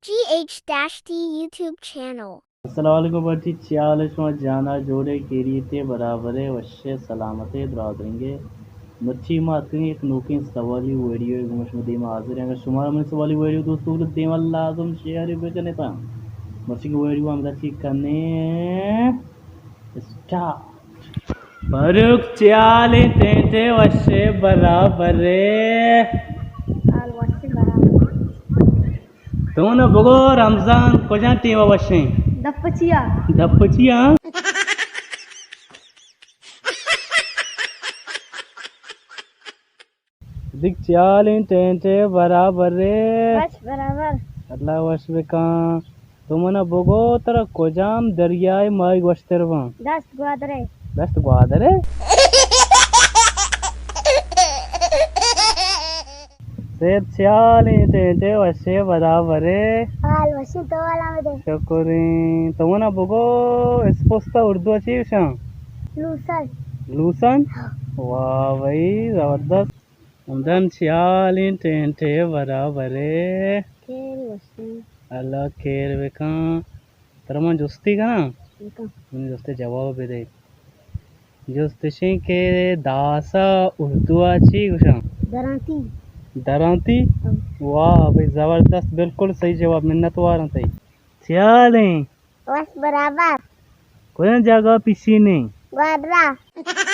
G H dash T YouTube channel. السلام علیکم بچی، چے حال اِنت شما؟ جان ءَ جوڑ ئے، خیریت ئے، برابر ئے، وش ئے، سلامت ئے، دراہ درنگ ئے؟ مرچی ما اتکگیں یک نوکیں سوالی ویڈیو ءِ گوما شمئے دیم ءَ حاضر ایں۔ اگر شمارا منی سوالی ویڈیو دوست بوت، دیم ءَ لازم شیئر بکن ات۔ مرچی کہ ویڈیو ءَ ہمدا چی کنیں، اسٹارٹ۔ بروک، چے حال اِنت؟ ٹینٹ ئے، وش ئے، برابر ئے؟ حال وش اِنت، برابر۔ تو نہ بگو رمضان کجام ٹیم ءَ وش ایں؟ دپ چیا؟ دپ چیا؟ دگہ چے حال اِنت؟ ٹینٹ ئے، برابر ئے؟ وش، برابر۔ اللہ وش بکن۔ تو منا بگو، ترا کجام دریائے ماہیگ وشتر باں؟ دشت گوادر ئے۔ دشت گوادر ئے؟ سید، چے حال اِنت؟ ٹینٹ ئے، وش ئے، برابر ئے؟ حال وش اِنت، تو حالا مدے۔ شکر اِنت۔ تو منا بگو، اسپست ءَ اردو ءَ چی گوشاں؟ لوسن۔ لوسن؟ واہ بھائی، زبردست۔ ہمدان، چے حال اِنت؟ ٹینٹ ئے، برابر ئے؟ خیر وش اِنت۔ اللہ خیر بکن۔ ترا من جستے کناں؟ بکن۔ منی جست ءِ جواب بدے۔ جست اِش اِنت کہ داس ءَ اردو ءَ چی گوشاں؟ درانتی۔ درانتی؟ ہاں۔ واہ بھئی، زبردست، بالکل صحیح جواب، منت وار آں تئی۔ چے حال اِنت؟ وش، برابر۔ کجام جاگہ ءَ پیشین ئے؟ گوادر ءَ۔